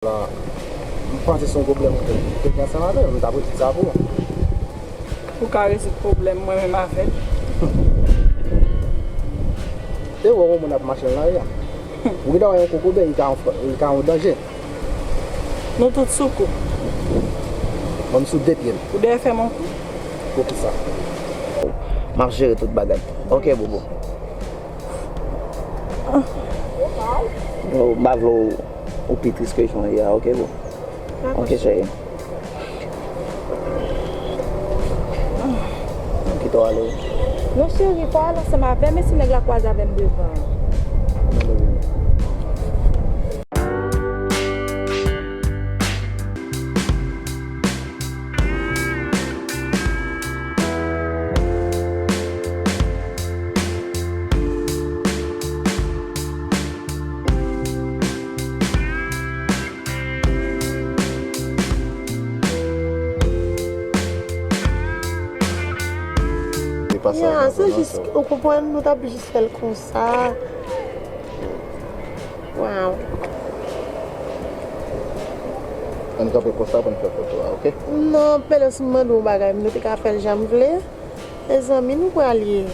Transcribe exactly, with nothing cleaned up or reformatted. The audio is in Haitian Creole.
La, m panse se yon pwoblèm ou te gen ansanm avè l, m t ap rezoud sa pou ou. Ou ka rezoud pwoblèm mwen menm avè l? E wè yon moun ap mache nan lari a. Ou gentan wè yon kokoben, li ka yon, li ka yon danje. Nou tout sou kou. Mwen, m sou de pye m. Ou dèyè fè m yon kou? Poukisa? M ap jere tout bagay. Ok, bobo. Yo, m pa vle w, ou pi tris ke jan w ye a, ok, boo? Ok, cheri. M kite w ale. Non, cheri, pa al ansanm avè m, e si nèg la kwaze avè m devan an? Se pa sa. Ya, se jis, ou konprann, nou t ap jis fè l konsa. Waw. Ann kanpe konsa pou n fè foto a, ok? Non, Pèlès, m mande w yon bagay, nou te ka fè l jan m vle. Mezanmi, nou pral ye.